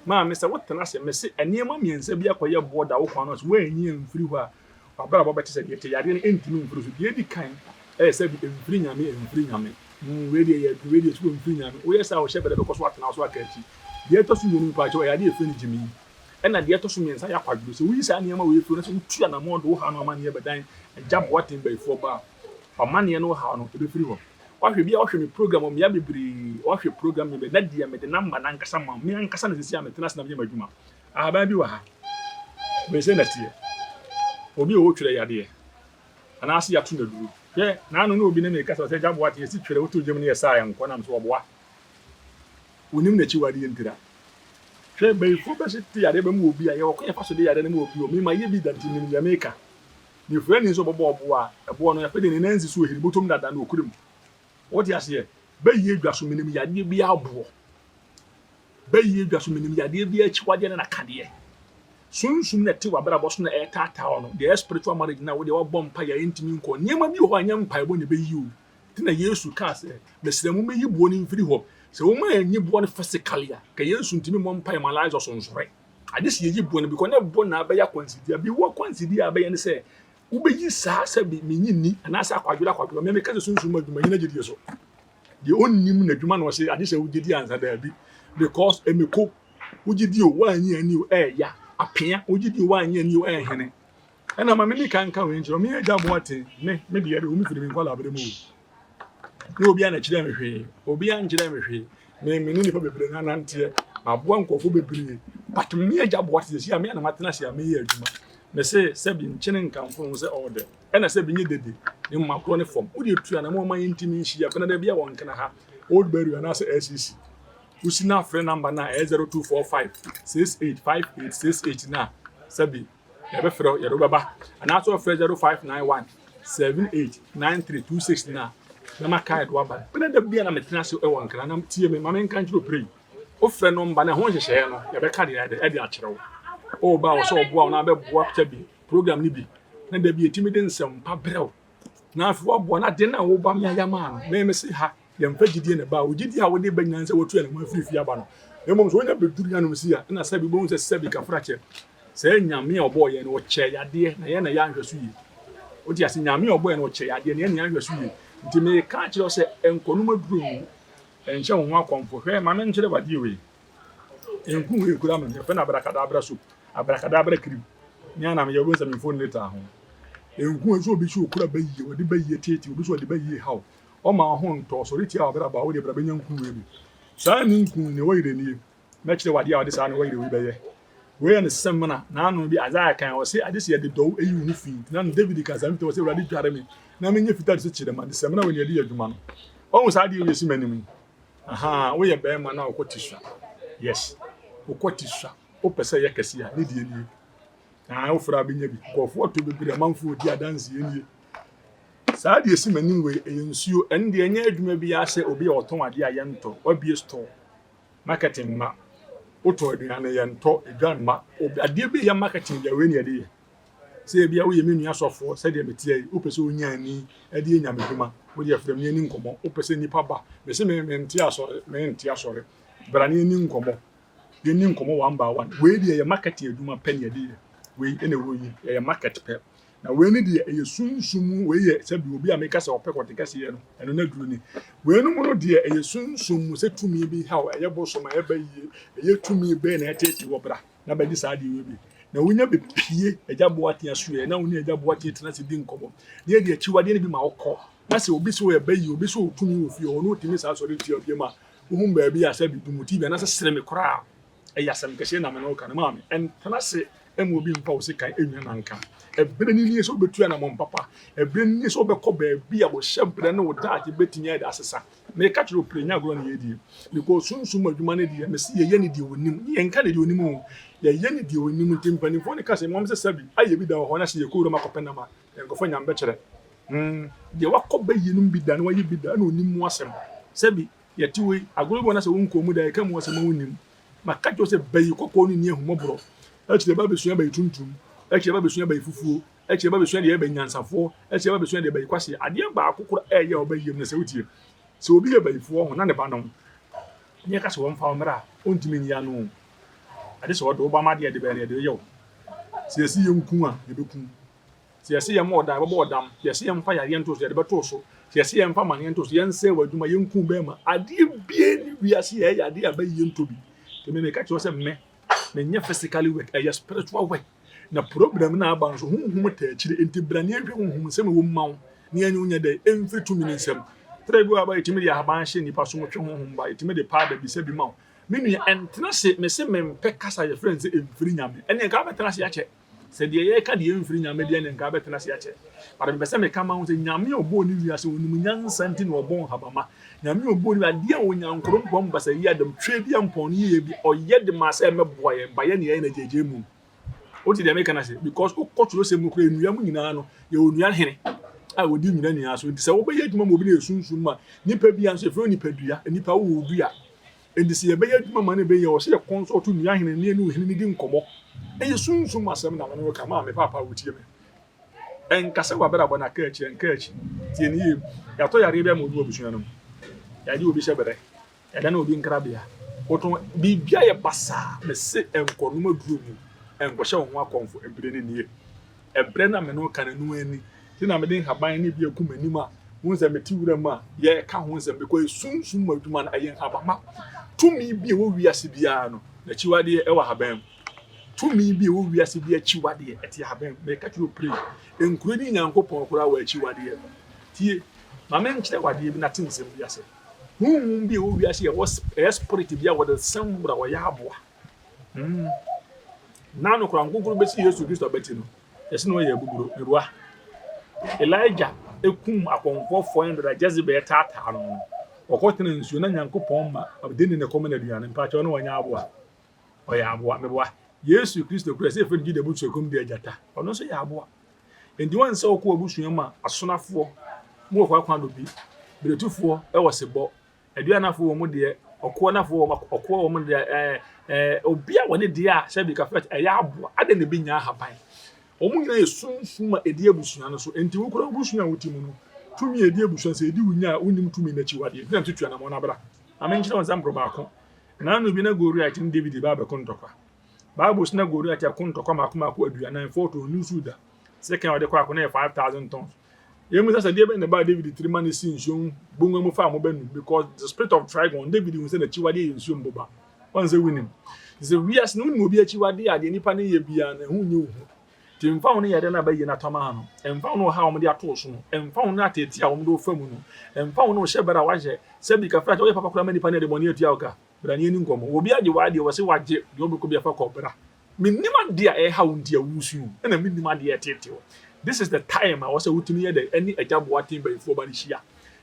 Maame, sɛ wotena ase, mese nneɛma mmiɛnsa bi akɔyɛ boɔ da wo kwan no so, woanyi amfiri hɔ a, w'abrabɔ bɛte sɛ deɛ ɛte. Yadeɛ no ɛntumi mfiri so. Deɛ ɛdi kan ɛyɛ sɛ bi ɛmfiri Nyame, ɛmfiri Nyame. Wei deɛ yɛ aduru, wei deɛ sukuu mfiri Nyame. Woyɛ saa a, wo hyɛbrɛ bɛkɔ so atena wo so aka akyi. Deɛ ɛtɔ so mmienu, mpakyɛw, ɛyɛ adeɛ a yɛfrɛ no gyimii. Ɛna deɛ ɛtɔ so mmiɛnsa yɛ akwadworɔ. Sɛ woyi saa nneɛma wei firi hɔ na sɛ wotu anammɔn de wo haw no amanneɛ bɛdan Agya Boateng Bayifoɔ ba a, w'amanneɛ ne wo haw no ɛbɛfiri hɔ. Woahwɛ bi a woahwɛ me program wɔ mmea bebree, woahwɛ program bebree, na deɛ mede number no ankasa ma wo, me ankasa na seesei a metena ase na meyɛ m'adwuma. Ahaban bi wɔ ha, wei sei na ɛteɛ. Obi a ɔwɔ twerɛ yadeɛ, anaase yɛato no aduro. Hwɛ, naano na obi ne me rekasa, ɔsɛ Agya Boateng, yɛsi twerɛ woto gyam no yɛ saa a ɛnkɔ, na mesɛ ɔboa. Wonim n'akyiwadeɛ ntira. Hwɛ, bayifoɔ bɛhye te yadeɛ bɛma obi a, yɛwɔ kwan yɛfa so de yadeɛ no ma obi o, me mayɛ bi da nti menim deɛ meka. Nifurani nso bɔbɔ ɔboɔ a, ɛboɔ no afei deɛ ne nan nsi so ohiri bɔtɔm dada na okura mu. Wote aseɛ? Bɛyie dwa so menim yadeɛ biara boɔ. Bɛyie dwa so menim yadeɛ biara akyiwadeɛ ne n'akadeɛ. Sunsum na ɛte w'abrabɔ so na ɛretaataa wo no, deɛ ɛyɛ spiritual marriage no a wo deɛ woabɔ mpaeɛ a ɛntumi nkɔ. Nneɛma bi wɔ hɔ a ɛnyɛ mpaebɔ na ɛbɛyi o. Nti na Yesu kaa sɛ, Mesrɛ mo mɛyi boɔ no mfiri hɔ. Sɛ woma yɛnyi boɔ no physically a, ka Yesu ntumi mmɔ mpaeɛ ma Lazarus nsɔre. Agye sɛ yɛyi boɔ no because na boɔ na abɛyɛ akwansideɛ. Bi wɔ akwansideɛ a abɛyɛ ne sɛ wobɛyi saa sɛ bi menyi nni anaasɛ akwadworɔ akwadworɔ. Me meka sɛ sunsum mu adwuma nyina gyedie so. Deɛ ɔnnim n'adwuma na ɔse agye sɛ wogye di ansa daabi because emeko wogye di o woannye anni o ɛɛya apea wogye di o woannye anni o ɛɛhene. Ɛna ma menni kan nka wei nkyerɛ wo, me agya Boateng, me, me deɛ de, wɔn firi me nkwadaa-berɛ mu o. Ne obiara na kyerɛ me hwee, obiara nkyerɛ me hwee. Me, me ne nipa bebree na ananteɛ, maboa nkurɔfoɔ bebree, but me agya Boateng, sɛsi a me a na matena ase a meyɛ adwuma. Me se, sɛbi nkyene nkamfo ho sɛ ɔwɔ dɛ, ɛna sɛbi nye dede, ne mma korɔ ne fam. Wode tu anamɔ ma yɛntumi nhyia, bɛna da bi a wɔnkena ha, Old Barry anaasɛ SEC. Wosi na afrɛ number no a ɛyɛ 0245 6858 68 no a, sɛbi Yɛbɛfrɛ wo, yɛde wo bɛba. Anaasɛ ɔfrɛ 0591 78 9326 no a, bɛma kaa yɛde wo aba. Bere da bi a na metena ase wɔ Nkran na tie me, ma menka nkyerɛ opire yi. Wofrɛ nɔmba no, ɛho nhyehyɛeɛ no, yɛbɛka de ayɛ de akyerɛ wo. Woba a, wɔ sɛ ɔboa wo na abɛboa kyɛ bi, program no bi. Na da bi yɛtumi de nsɛmpa brɛ wo. Na afei woaboa no ade no a woba me ayɛ ama no. Me mese ha, yɛmfa gyidie na ɛba. Wo gyidie a wode ba nyinaa ne sɛ woatu yɛn ho afiri fie aba no. Na mmom sɛ wonya bɛduru hanom sei a, ɛna sɛbi wobɛhu sɛ sɛbi kafrakyɛ. Sɛ Nyame a ɔbɔɔ yɛn no, ɔkyɛɛ yadeɛ, na yɛn na yɛanhwɛ so yie. Wote ase? Nyame a ɔbɔɔ yɛn no, ɔkyɛɛ yadeɛ, na yɛn na yɛanhwɛ so yie. Nti meka akyerɛ wo sɛ, nkɔnom aduro ngu, nhyɛ wo ho akɔmfo. Hwɛ, ma menkyerɛ wo adeɛ wei. Nku wei kura me, yɛfrɛ no abrakadabra soap, abrakadabra cream. Me ara na meyɛ, wobɛhu sɛ me mfoni taa ho. Nku wei sɛ obi sɛ okura bayie, ɔde bayie teetee, obi sɛ ɔde bayie haw, ɔma wo ho ntɔ, ɔsɔre tia w'abrabɔ a, wo deɛ bra bɛnya nku wei bi. Saa ne nku ne wɔyerɛ nie. Mɛkyerɛ wo adeɛ a wɔde saa ne wɔyerɛ wei bɛyɛ. Wei yɛ ne samina. N'ano bi, Isaiah kan, ɔse, agye sɛ yɛde dɔw yi wo ho fi. Nti na David ka saa mfita, ɔse, Awurade dware me na menyɛ fitaa te sɛ kyerɛma. De samina wei na yɛde yɛ adwuma no. Wahu saa adeɛ wei esi m'anim yi? Ahaa, woyɛ bɛrima na wokɔ ti sua. Yes, wokɔ ti sua. Wopɛ sɛ ɛyɛ kɛse a, ne deɛ nie. Ah, wofrɛ a bɛnya bi. Nkurɔfoɔ to bebree, amanfoɔ di adanseɛ nie. Saa deɛ esi m'anim wei, ɛyɛ nsuo. Ɛno deɛ ɛnyɛ adwuma biara sɛ obi a ɔtɔn adeɛ a yɛntɔ. Wabue store. Marketing mma. Wotɔ aduane yɛntɔ, edwa mma. Obi adeɛ bi yɛ marketing deɛ wei na yɛde yɛ. Sɛ ebia woyɛ me nua sɔfoɔ sɛdeɛ meteɛ yi, wopɛ sɛ wonya ani de yɛ nyamedwuma, wo deɛ frɛ me yɛni nkɔmmɔ. Wopɛ sɛ nnipa ba, mese me mente asɔre, mente asɔre. Bra na yɛni nkɔmmɔ. Yɛni nkɔmmɔ one by one. Wei deɛ yɛ marketing adwuma pɛ na yɛde yɛ. Wei ɛna ɛwɔ yi, ɛyɛ market pɛ. Na wei ne deɛ ɛyɛ sunsum mu, wei yɛ sɛbi obi a meka sɛ ɔpɛ kɔte kɛseɛ no, ɛno n'aduro ni. Weinom no deɛ ɛyɛ sunsum mu, sɛ tumi bi haw, ɛyɛ bosom, ɛyɛ bayie, ɛyɛ tumi bɛn na ɛteetee wɔ bra na bɛgye saa adeɛ wei bi. Na wonya bɛpie Agya Boateng asoɛɛ na wo ne Agya Boateng tena ase di nkɔmmɔ na yɛde akyiwadeɛ no bi ma wokɔ. Na sɛ obi sɛ ɔyɛ bayie, obi sɛ ɔwɔ tumi wɔ fie hɔ na ɔtumi saa sɔre tia obi ma wohu baabi a sɛbi dum TV anaasɛ sere me koraa. Ɛyɛ asɛm kɛseɛ na me ne wo ka no. Maame, ntena ase mma obi mfa wo sekan nnwa nanka. Ɛberɛ no nie sɛ wobɛtu anammɔn papa. Ɛberɛ no nie sɛ wobɛkɔ baabi a wo hyɛberɛ ne wo daakye bɛtumi ayɛ de asesa. Meka kyerɛ wo pire, nyɛ agorɔ na yɛredie. Because sunsum mu adwuma no deɛ, mese yɛyɛ no deɛ ɔnim. Yɛnka no deɛ ɔnim o. Yɛyɛ no deɛ ɔnim. Nti mpanimfoɔ no ka sɛ, mmom sɛ sɛbi ayɛ bi da wɔ hɔ na sɛ yɛkɔ wuram akɔpɛ nam a, yɛnkɔfa nyame bɛkyerɛ. Hmm, deɛ wakɔ bɛyie nom bi da na wayɛ bi da na ɔnim mu asɛm. Sɛbi Yɛte wei, agorɔ bi wɔ hɔ na sɛ wonkɔɔ mu da a, yɛka mu asɛm a wonnim. Maka kyerɛ wo sɛ bayi kɔkɔɔ no nni ahummɔborɔ. Akyire yɛba abɛsua bayi tuntum, akyire yɛba abɛsua bayi fufuo, akyire yɛba abɛsua deɛ ɛyɛ bayi nyansafoɔ, akyire yɛba abɛsua deɛ bayi kwaseɛ. Adeɛ baako koraa a ɛyɛ a ɔba yie mu no sɛ wotie, sɛ obi yɛ bayifoɔ ho na ne ba no, Ne yɛka sɛ wɔmfa wo mmra a, ɔntumi nyi ano o. Agye sɛ ɔde wo ba ma adeɛ a ɛde bɛyɛ no yɛde yɛ wo. Sɛ yɛse yɛnku wo a, yɛbɛku wo. Sɛ yɛse yɛmmɔ wo dam a, yɛbɛbɔ wo dam. Sɛ yɛse yɛmfa yareɛ nto wo so a, yɛde bɛto wo so. Sɛ yɛse yɛmfa amaneɛ nto wo so, yɛnsɛe w'adwuma, yɛnku wo bɛrima. Adeɛ biara nni wiase a ɛyɛ adeɛ a bɛyɛ ntɔ bi. Nti me meka kyerɛ wo sɛ me, menyɛ physically work, ɛyɛ spiritual work. Na problem no a aba no nso, honhom taa akyire. Nti bra na yɛnhwɛ honhom nsɛm a ɛwɔ mu ma wo, na yɛnyɛ wo nyɛ dɛn, ɛmfiri tumi no nsam. Tɛrɛ bi wɔ hɔ a yɛtumi de ahaban hyɛ nnipa so, twe honhom ba, yɛtumi de powder bisa bi ma wo. Me nua, ɛntena ase, mese mempɛ kasa a yɛfrɛ no sɛ ɛmfiri Nyame. Ɛneɛ nka wobɛtena ase akyɛ. Sɛ deɛ yɛreka deɛ ɛmfiri Nyame deɛ ɛneɛ nka wobɛtena ase akyɛ. But mepɛ sɛ meka ma wo sɛ Nyame a ɔbɔɔ ne wiase, ɔnim nyansa nti na ɔbɔɔ nhabamma. Nyame a ɔbɔɔ ne adeɛ a Onyankorompɔn basayi Adam Tweaduampɔn no yɛyɛ bi, ɔyɛ de maa sɛ ɛmmɛboa yɛn, ba yɛn na yɛayɛ no agyaagyaa mu. Wote deɛ meka no ase? Because wokɔ twerɛsɛm mu koraa, nnua mu nyinaa no, yɛwɔ nnua hene a wɔdi nnua nyinaa so. Nti sɛ wobɛyɛ adwuma ma obi na yɛ sunsum ma nipa bi a nso yɛfrɛ no nipadua, nipa wowɔ dua. Nti sɛ yɛbɛyɛ adwuma ma no ɛbɛyɛ wɔ sɛ yɛ consult nnua hene ne ɛne ohene no di nkɔmmɔ. Ɛyɛ sunsum asɛm na mene woka maa me paapa a wotie me. Ɛnka sɛ w'abrabɔ no aka akyi, ɛnka akyi. Tie no yie. Yɛatɔ yareɛ bi ama obi wɔ abusua no mu. Yɛagye obi hyɛ berɛ. Yɛadane obi nkrabea. Wotɔn biribi ayɛ basaa. Mese nkɔnom aduro mu. Nkɔhyɛ wo ho akɔmfo. Ɛberɛ no nie. Ɛberɛ no a me ne wo ka no, ɛno ara ni. Nti na mede nhaban ne bi agu m'anim a wohu sɛ mete wura mu a yɛreka ho nsɛm because sunsum mu adwuma no ɛyɛ nhabamma. Tumi bi a ɛwɔ wiase biara no, n'akyiwadeɛ ɛwɔ ahaban mu. Tumi bi a ɛwɔ wiase bi akyiwadeɛ ɛte ahaban mu. Meka kyerɛ wo pray. Nkuro ne Nyankopɔn koraa wɔ akyiwadeɛ. Tie, ma menkyerɛ wo adeɛ bi na te nsɛm bi ase. Honhom bi a ɛwɔ wiase a ɛwɔ ɛyɛ spirit bi a wɔde sɛmbra wɔyɛ aboa. Mm. Nano koraa nkonkoro bɛsi Yesu Kristo abati no, yɛse na ɔyɛ abuburo, meboa. Elijah ekum akɔmfoɔ 400 a Jezebel taataa no no. Ɔkɔtena nsuo na Nyankopɔn ma ɔde ne kɔm na aduane mpakyɛw na ɔnyɛ aboa. Ɔyɛ aboa, meboa. Yesu Kristo kura sɛ efiri Juda abusuakuo mu de agyata. Ɔno nso yɛ aboa. Enti wɔn sɛ ɔkɔ abusua mu a asonafoɔ mu wɔ kwakwa do bi, beretufoɔ wɔ sebɔ, aduanafoɔ wɔ mu deɛ, ɔkoɔnafoɔ wɔ ɔkoɔ wɔ mu deɛ, ɛɛ ɛɛ obi a wɔne deɛ a sɛbi kafra ɛyɛ aboa. Adɛn na ebi nya ahaban? Wɔn nyinaa yɛ sunsum a edi abusua no so. Enti wokura abusua a wote mu no, tumi a edi abusua sɛ edi wo nya a wonnim tumi no akyiwadeɛ. Nti na tutu anamɔn na bra. Ma menkyerɛ wo nsɛm koro baako. Nnaano bi na Goliat ne David reba abɛko ntɔkwa. Bible se na Goliat ako ntɔkwa mmaako mmaako 40, 40, onni nsu da. Sekan a ɔde kɔ ako no yɛ 5,000 tons. Yɛn mu sɛ deɛ bɛn na ɛbaa David tirim ma no si nsuo bonga mu faa mo bɛnum because the spirit of trigon David hu sɛ n'akyiwadeɛ yɛ nsuo mboba. Wɔn sɛ wonim. Sɛ wiase no wonim obi akyiwadeɛ a deɛ nipa no yɛ biara no ɛho nyɛ ohu. Nti mfa ho ne yareɛ no a bɛyɛ no atɔ ama no, mfa ho ne ɔhaw a wɔde ato wo so no, mfa ho ne ateetee a wɔde wo fa mu no, mfa ho ne wo hyɛberɛ a woahyɛ sɛ bi kafra kyɛ woyɛ papa koraa ma nipa no de bɔne atua wo ka. Bra ne yɛnni nkɔmmɔ. Obi agye w'adeɛ, wɔse wagye, deɛ wobɛkɔ biara fa kɔ, bra. Mennim adeɛ a ɛreha wo nti a woresu o, ɛna mennim adeɛ a ɛreteetee wo. This is the time a ɛwɔ sɛ wotumi yɛ dɛn ɛne Agya Boateng Bayifoɔ Ba no hyia.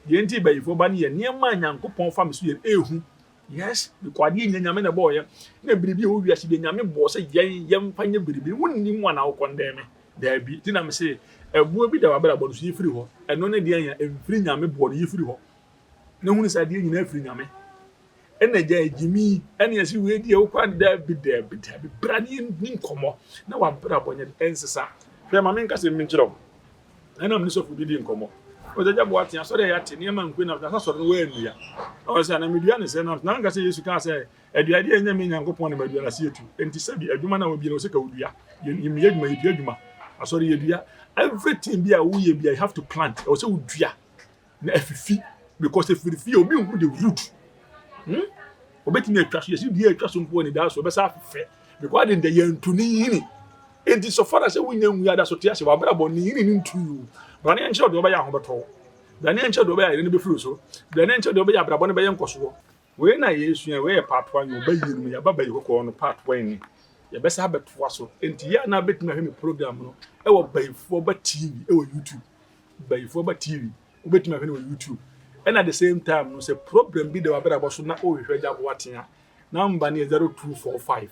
Deɛ nti Bayifoɔ Ba no yɛ nneɛma a Nyankopɔn fa me so yɛ no ɛɛhu. Yes, because adeɛ nyina Nyame na ɛbɔɔ yɛ. Na biribi a ɛwɔ wiase bi Nyame bɔɔ sɛ yɛn yɛmfa nyɛ biribi. Wonni mu a na wo condemn me. Daabi. Nti na me se ɛboɔ bi da w'abrabɔ no so yi firi hɔ. Ɛno ne deɛ yɛn ɛmfiri Nyame boɔ no yi firi hɔ. Na hunu sɛ adeɛ nyinaa firi Nyame. Ɛna gya gyimi ɛne ɛsi wei deɛ wokɔ a daabi daabi daabi. Bra ne yɛnni nkɔmmɔ na w'abrabɔ nyɛ ɛnsesa. Hwɛ ma menka sɛ menkyerɛ wo. Ɛna me ne sɔfo bi di nkɔmmɔ. Ɔsɛ agya boa te asɔre a yɛate nneɛma nkue na na sɔre no wɔannua. Ɔsɛ na medua ne sɛ na na nka sɛ Yesu kaa sɛ aduade a ɛnyɛ me Nyankopɔn na madua na se etu. Enti sɛbi adwuma na wɔbie no sɛ ka wodua. Yɛmmyɛ adwuma yɛdua adwuma. Asɔre yɛdua. Everything bi a woyɛ bi a you have to plant. Ɛwɔ sɛ wodua na afifi because efirifi obi nhu the root. Hmm? Obetumi atwa so yɛsi dua atwa so mpo ne daa so ɛbɛsa afefɛ because ade ndɛ yɛntu ne nhini. Enti sɔ fara sɛ wonya ngu ada so te ase w'abrabɔ ne nhini ne ntu yi. Bra ne nkyerɛ deɛ ɔbɛyɛ ahobɛtɔ. Bra ne nkyerɛ deɛ ɔbɛyɛ ayere no bɛfiri so. Bra ne nkyerɛ deɛ ɔbɛyɛ abrabɔ no bɛyɛ nkɔsoɔ. Wei na yɛsua, wei yɛ part one, yɛwɔ bɛyie no mu, yɛaba bɛyɛ kɔkɔɔ no part one ni. Yɛbɛsa abɛtoa so. Enti yɛ a na bɛtumi ahwɛ me program no ɛwɔ Bayifoɔ Ba TV ɛwɔ YouTube. Bayifoɔ Ba TV, wobɛtumi ahwɛ no wɔ YouTube. Ɛna the same time no sɛ program bi da w'abrabɔ so na wohwehwɛ agya aboaten a, number no yɛ 0245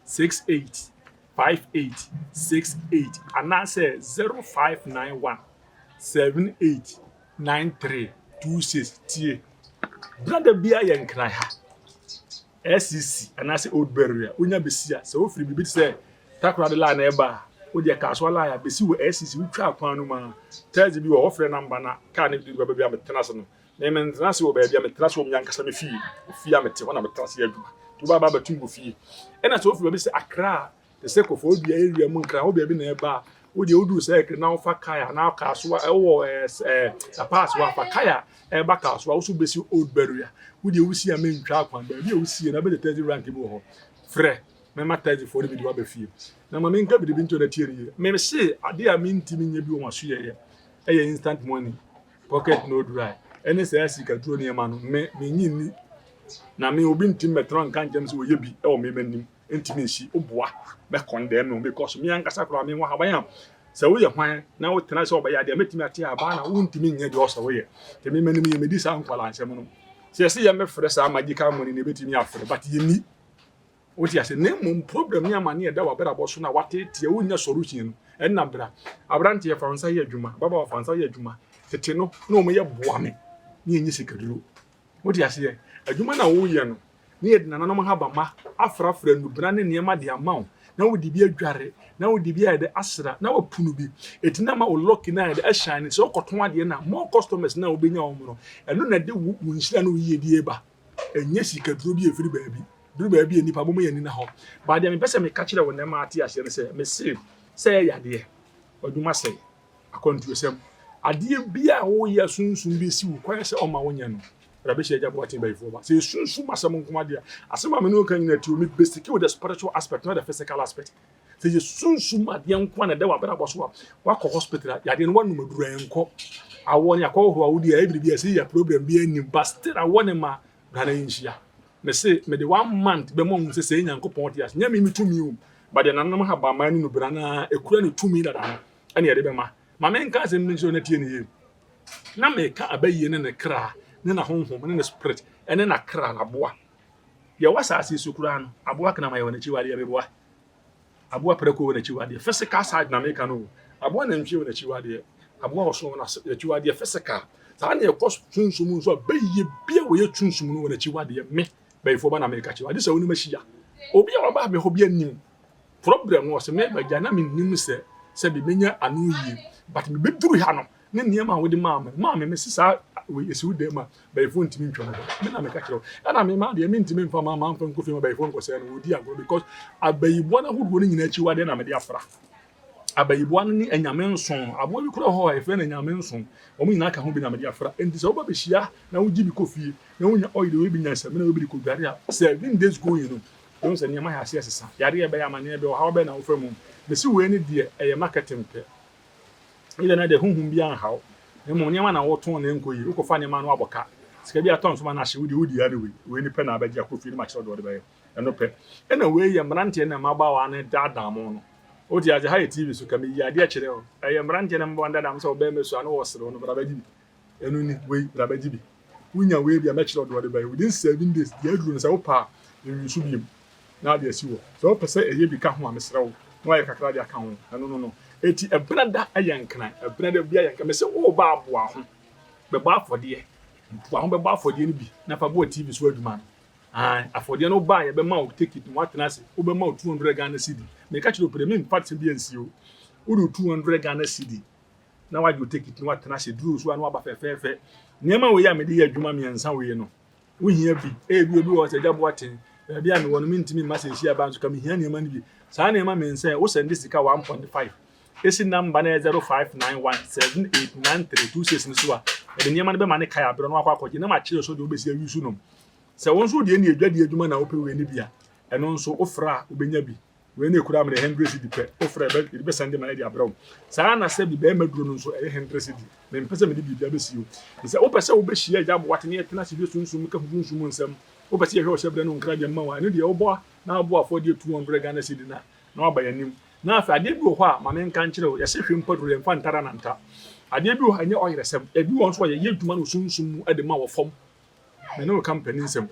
68 58 68 anaasɛ 0591 78 93 26. Tie, brada biara yɛ nkran ha. SCC anaasɛ Old Berea, wonya besi a, sɛ wofiri biribi te sɛ Takoradi line na ɛba a, wodeɛ Kasoa line a, besi wɔ SCC, wotwa kwan no mu a, taxi bi wɔ hɔ, wɔfrɛ number na kaa no de ba baabi a metena ase no. Me mentena ase wɔ baabi a metena ase wɔ me ankasa me fie. Ofie a mete hɔ na metena ase yɛ adwuma. Nti woba ba abɛto me wɔ fie. Ɛna sɛ wofi baabi sɛ Accra a, te sɛ Koforidua area mu Nkran hɔ baabi na ɛba a, wo deɛ woduru sɛ Accra na wofa car anaa Kasoa ɛwɔ ɛɛ ɛɛ La Paz hɔ a, fa car a ɛreba Kasoa wo so wobɛsi Old Barrier. Wo deɛ wosi a mentwa akwan. Baabi a wosie no abɛgye taxi rank bi wɔ hɔ. Frɛ mɛma taxifoɔ no bi de wo aba fie. Na ma menka biribi nto na tie no yie. Mese adeɛ a mentumi nyɛ bi wɔ m'asoɛeɛ ɛyɛ instant money. Pocket no dry ɛne saa sikaduro nneɛma no me menye nni na me obi ntumi mmɛtena nka nkyɛm sɛ ɔyɛ bi ɛwɔ me m'anim ntumi nsi woboa mɛ condemn me because me ankasa koraa me ho ahaban a sɛ woyɛ hwan na wotena sɛ ɔbɛyɛ adeɛ mɛtumi ate aban na wontumi nyɛ deɛ ɔsɛ woyɛ nti me m'anim yɛ medi saa nkwalaa nsɛm no sɛ yɛsɛ yɛmmɛfrɛ saa magical money na ɛbɛtumi afrɛ but yɛnni. Wote ase? Na mmom problem ne amane a ɛda w'abrabɔ so na wateetee a wonnya solution no, ɛnna bra. Aberanteɛ, fa wo nsa yɛ adwuma. Ababaawa, fa wo nsa yɛ adwuma. Tete no, na wɔn yɛ boa me ne yɛnyɛ sikaduro. Wote aseɛ? Adwuma no a woyɛ no, ne yɛde nananom habamma afrafra nnubena ne nneɛma de ama wo, na wode bi adware, na wode bi ayɛ dɛ asra, na wapunu bi. Eti na ama wo lucky no ayɛ dɛ ahyine. Sɛ wokɔtɔn adeɛ no a, more customers no a wobɛnya wɔn no, ɛno na ɛde wo wo nhyira ne wo yiedie ba. Ɛnyɛ sikaduro bi a ɛfiri baabi. Duru baabi a nnipa momma yɛn ani nna hɔ. But deɛ mepɛ sɛ meka kyerɛ wo nnɛ ma ate aseɛ ne sɛ, mese sɛ ɛyɛ yadeɛ, w'adwuma sɛe, akwantuosɛm, adeɛ biara a woyɛ a sunsum bi si wo kwan sɛ ɔmma wonyɛ no, Awurade bɛhyɛ agya boaten bayifoɔ ba. Sɛ ɛyɛ sunsum asɛm nko ara deɛ a, asɛm a me ne wo ka nyinaa ti o, me basic with the spiritual aspect, not the physical aspect. Sɛ yɛ sunsum adeɛ nko ara na ɛda w'abrabɔ so a, wakɔ hospital a, yadeɛ no wanom aduru a ɛnkɔ. Awɔ ne akɔhohoro a wodi a ɛyɛ biribi a ɛsɛ yɛ problem bi anim, but still awɔ ne ma bra na yɛnhyia. Mese mede one month bɛma ohun sɛ sɛ Nyankopɔn te ase. Nyɛ me me tumi o, but deɛ nananom habamma ne nubra no ara ekura ne tumi dada no ɛna yɛde bɛma. Ma menka asɛm bi nkyerɛ wo na tie no yie. Na meka abayie ne ne kra ne n'ahonhom ne ne spirit ɛne n'akra n'aboa. Deɛ ɛwɔ asase yi so koraa no, aboa kraman wɔ n'akyiwadeɛ meboa. Aboa prako wɔ n'akyiwadeɛ. Physical side na meka no o. Aboa nantwie wɔ n'akyiwadeɛ. Aboa ɔsono wɔ n'akyiwadeɛ physical. Saa na ɛkɔ sunsum nso a bɛyɛ bi a wɔyɛ sunsum no wɔ n'akyiwadeɛ. Me, bɛyifoɔ ba na meka kyerɛ. Ade sɛ wonim ahyia. Obi a waba me hɔ bi anim. Problem no ɔsɛ me bagya na menim sɛ sɛ bi menya ano yie. But mebɛduru ha no ne nneɛma a wode maa me maa me mese saa wei esi wo dan mu a bayifoɔ ntumi ntwa mu hɔ me na meka kyerɛ wo ɛna me ma deɛ mentumi mfa ma mamfa nkɔ fie ma bayifoɔ nkɔsɛe no wɔdi agorɔ because abayiboa no ahodoɔ no nyinaa akyiwadeɛ na mede afra abayiboa no ne anyame nson aboa bi kora hɔ a yɛfrɛ no anyame nson wɔn nyinaa ka ho bi na mede afra enti sɛ woba bɛhyia na wogye bi kɔ fie na wonya oil wei bi nya samina wei bi de kɔdware a 7 days going no wohu sɛ nneɛma yɛ ase asesa yareɛ bɛyɛ amanneɛ bɛyɛ ɔhaw bɛyɛ na wofa mu mesi wei ne deɛ ɛyɛ marketing pɛ. Ebia na deɛ honhom biara nha wo, na mmom nneɛma na wotɔn na ɛnkɔ yie. Wokɔfa nneɛma no abɔ ka. Sika bi atɔ nsoma no ahye, wo deɛ wodi ara ne wei. Wei ne pɛ na abɛgye akɔ fie na makyerɛ wo deɛ wɔde bɛyɛ. Ɛno pɛ. Ɛna wei yɛ mmeranteɛ ne mmabaawa no daadaa mo no. Wote ase? Ha yɛ TV so, ka meyi adeɛ kyerɛ wo. Ɛyɛ mmeranteɛ ne mmabaawa no daadaa mo sɛ ɔbarima su a na wɔserew no, bra bɛgye bi. Ɛno ni, wei, bra bɛgye bi. Wonya wei bi a, mɛkyerɛ wo deɛ wɔde bɛyɛ. Within 7 days, deɛ aduru no sɛ wopɛ a, nwi so bio. Na ade asi hɔ. Sɛ wopɛ sɛ ɛyɛ bi ka ho a, mesrɛ wo, na woayɛ kakra de aka ho. Ɛno no no. Enti ɛbena da yɛ nkran. Ɛbena da biara yɛ nkran. Mese woreba aboa ho, bɛbɔ afɔdeɛ. Boa ho bɛbɔ afɔdeɛ no bi na fa boa TV so adwuma no. Ae, afɔdeɛ no woba a yɛbɛma wo ticket na woatena ase. Wobɛma wo 200 Ghana cedi. Meka kyerɛ wo pere, memfa sɛm bi ansie wo. Wode wo 200 Ghana cedi na woagye wo ticket na woatena ase. Duru so a na woaba fɛfɛɛfɛ. Nneɛma wei a mede yɛ adwuma mmiɛnsa wei no, Wohia bi. Ebia obi wɔ hɔ sɛ, Agya Boateng, baabi a mewɔ no mintumi mma seesei aba nso ka mihia nneɛma no bi. Saa nneɛma mmiɛnsa yi, wosɛnde sika 1.5 esi namba no a ɛyɛ 0591789326 no so a, yɛde nneɛma no bɛma ne kae abrɛ na wakɔ akɔgye na makyerɛ so deɛ wobɛsi awi so nom. Sɛ wo nso wodeɛ ne adwadie adwuma na wopɛ wei no bi a, ɛno nso wofrɛ a wobɛnya bi. Wei na ekura mene hundred cedi pɛ. Wofrɛ bɛ yɛde bɛsɛn de ma yɛde abrɛ wo. Saa na sɛ bi bɛrima duro no nso ɛyɛ hundred cedi. Mempɛ sɛ mede biribi abɛsi o. Nti sɛ wopɛ sɛ wobɛhyia Agya Boate ne yɛtena ase hwɛ sunsum ka ho sunsum nsɛm, wopɛ sɛ yɛhwɛ ɔhyɛbrɛ ne wo nkragye mma wo a, ɛno deɛ wobɔ na wobɔ afɔdeɛ 200 Ghana cedi na na waba yɛn anim. Na afei adeɛ bi wɔ hɔ a ma menka nkyerɛ wo, yɛse hwe mpo aduro yɛmfa ntara nanta. Adeɛ bi wɔ hɔ a ɛnyɛ ɔyeresɛm. Ebi wɔ hɔ nso a yɛyɛ adwuma no wɔ sunsum mu de ma wɔ fam. Me ne wo ka mpanin-nsɛm.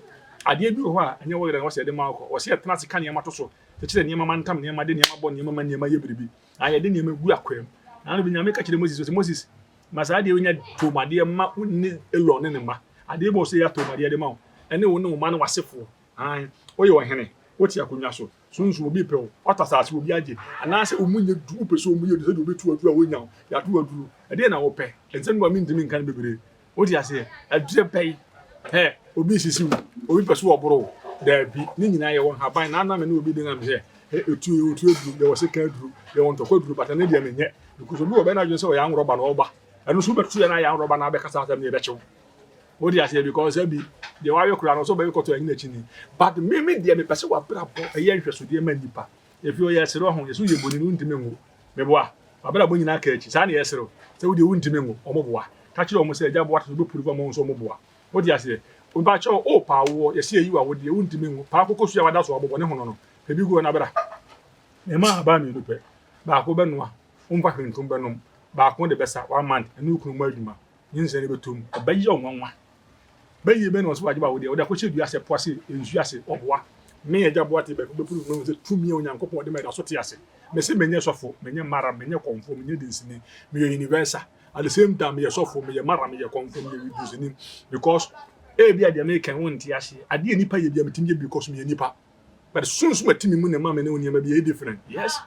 Adeɛ bi wɔ hɔ a, ɛnyɛ wo yerɛ na wɔsɛ yɛde ma wo kɔ. Wɔsɛ yɛtena ase ka nneɛma to so, kyekyere nneɛma, mantam nneɛma, de nneɛma bɔ nneɛma ma nneɛma yɛ biribi. Anaa yɛde nneɛma gu akwaa mu. Naano bi Nyame ka kyerɛɛ Moses, ɔse, Moses, ma saa adeɛ wei nyɛ toomadeɛ mma wo ne Aaron ne ne mma. Adeɛ bi wɔ hɔ sɛ yɛ atoomadeɛ de ma wo, ɛne wo ne wo mma ne w'asefoɔ. Aane, woyɛ ɔhene, wote akonnwa so, sunsum, obi repɛ wo, woatɔ asase, obi agye, anaasɛ wo mu nyɛ du, wopɛ sɛ wo mu yɛ du sɛdeɛ obi to aduro a wɔnya wo, yɛato wo aduro. Ɛdeɛn na wopɛ? Nsɛm bi wɔ hɔ a mentumi nka no bebree. Wote aseɛ? Ɛdeɛ bɛyi. Hɛ, obi sisi wo, obi pɛ so ɔboro wo. Daabi, ne nyinaa yɛwɔ nhaban. Na ana me ne obi de nam sɛ, hɛ, etuo, yɛwɔ tuo aduro, yɛwɔ sika aduro, yɛwɔ ntɔkwa aduro, but ɛno deɛ menyɛ. Because obi wɔ bɛyɛ n'adwene sɛ ɔyɛ anworɔba na ɔba. Ɛno nso wobɛto yɛ na ayɛ anworɔba na abɛkasa asɛm no yɛbɛkyew. Wote aseɛ? Because ɛbi, deɛ wayɛ koraa no, ɔsɛ ɔbɛyɛ kɔtɔ ɛnyina akyi ni. But me me deɛ mepɛ sɛ wabrabɔ ɛyɛ nhwɛsodeɛ ma nnipa. Efi ɔyɛ ɛsere ho, yɛsɛ woyɛ boni no wontumi nwo. Meboa. Wabrabɔ nyinaa ka akyi. Saa na yɛsere. Sɛ wodeɛ wontumi nwo, ɔmo boa. Ka kyerɛ ɔmo sɛ agya boa te sɛ wobɛpuru fa ma wo nso ɔmo boa. Wote aseɛ? Mpakyɛw, o paa woɔ, yɛsɛ yɛyi wa wodeɛ wontumi nwo. Paa koko so a wada so abobɔ ne ho no, ebi gu hɔ na bra. Mema ahaban mmienu pɛ. Baako bɛnoa, womfa hwee ntom bɛnom. Baako de bɛsa one month, ɛne wo kunu mu adwuma. Nyinsɛn no bɛtɔ mu. Ɛbɛyɛ wo nwanwa. Bɛyie bɛ na ɔsɛ wagye ba wo deɛ, wode akɔhyɛ dua ase, po ase, nsuo ase, ɔboa. Me agya boa te bɛko bɛpuru mu sɛ tumi a Onyankopɔn de ma ɛda so te ase. Mese menyɛ sɔfo, menyɛ mara, menyɛ kɔmfo, menyɛ dinsini, meyɛ universal. At the same time, meyɛ sɔfo, meyɛ mara, meyɛ kɔmfo, meyɛ dinsini. Because ebi a deɛ meka wo nte aseɛ. Adeɛ nipa yɛ bia metumi yɛ because meyɛ nipa. But sunsum ati me mu na ɛma me ne wo nneɛma bi yɛ different. Yes.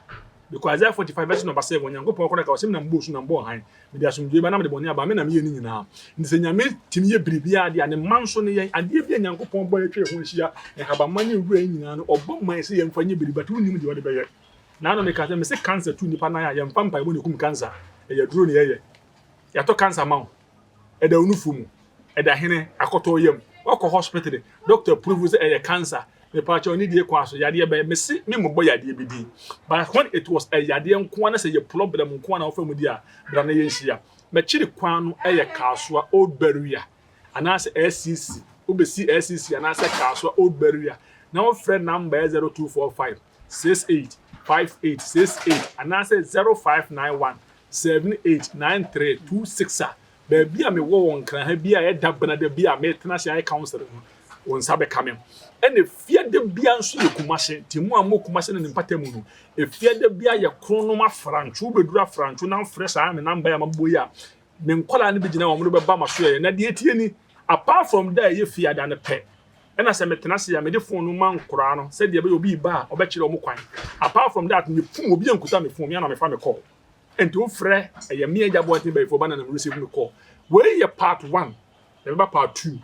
Because Isaiah 45 verse number 7, Onyankopɔn kɔrɔ ka ɔsɛm na mbɔ osu na mbɔ ɔhan. Mede asomdwoe ba na mede bɔne aba, me na meyɛ ne nyinaa. Nti sɛ Nyame tumi yɛ biribiara deɛ a, ne mma nso ne yɛn. Adeɛ bi a Nyankopɔn bɔ yɛtwa yɛn ho ahyia, nhabamma ne nwura yi nyinaa no, ɔbɔ man sɛ yɛmfa nyɛ biribi, but wonnim deɛ ɔde bɛyɛ. Na ano meka sɛ, mese cancer tu nipa nan a, yɛmfa mpaebɔ na ekum cancer. Ɛyɛ duro ne yɛyɛ. Yɛatɔ cancer ma wo. Ɛda wo nufu mu. Ɛda hene akɔtɔ yam. Wakɔ hospital, doctor prove sɛ ɛyɛ cancer. Mepa kyɛw ne die kwan so yadeɛ bɛyɛ mese me mmobɔ yadeɛ bi din. But when it was a yadeɛ nko ara na sɛ yɛ problem nko ara na wofa mu di a, bra na yɛnhyia. M'akyiri kwan no ɛyɛ Kasoa Old Barrier anaasɛ SCC. Wobɛsi SCC anaasɛ Kasoa Old Barrier na wofrɛ number yɛ 0245 68 58 68 anaasɛ 0591 78 93 26 a, baabi a mewɔ wɔ Nkran ha bi a ɛda benada bi a metena ase ayɛ council no, wo nsa bɛka me. Ɛna efiada bia nso yɛ Kumase. Nti mu a mo Kumase ne ne mpata mu no, efiada bia yɛ Kronom Afrantwo. Wobɛduru Afrantwo na mfrɛ saa me number yi a mabobɔ yi a, me nkɔlaa no bi gyina wɔn de bɛba ma so yɛ. Na deɛ etie ni, apart from da a ɛyɛ fiada no pɛ, ɛna sɛ metena ase a mede phone no ma nkoraa no sɛdeɛ ɛbɛyɛ obi ba a ɔbɛkyerɛ wɔn kwan. Apart from that, me phone obi ankuta me phone, me ana mefa me call. Nti wofrɛ ɛyɛ me agya Boateng Bɛyifoɔ ba na na receive me call. Wei yɛ part one, yɛbɛba part two,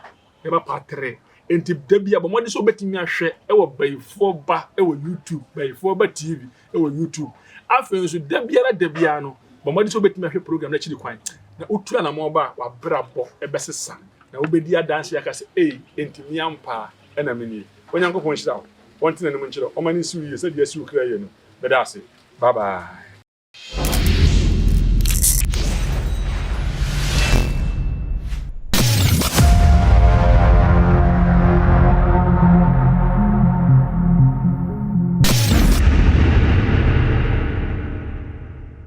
yɛbɛba part three. Nti da bi a bɔ mmɔden sɛ wobɛtumi ahwɛ ɛwɔ Bɛyifoɔ Ba ɛwɔ YouTube, Bɛyifoɔ Ba TV ɛwɔ YouTube. Afei nso da biara no, bɔ mmɔden sɛ wobɛtumi ahwɛ program no akyiri kwan. Na wotu anammɔn ba a, wabrabɔ ɛbɛsesa. Na wobɛdi adanse aka sɛ, ei, enti me ampa a ɛna me nie. Onyankopɔn nhyira wo. Wɔnte n'anim nkyerɛ wo. Ɔma ne nsi wo yie sɛdeɛ asi wo kra yie no. Meda ase. Bye bye.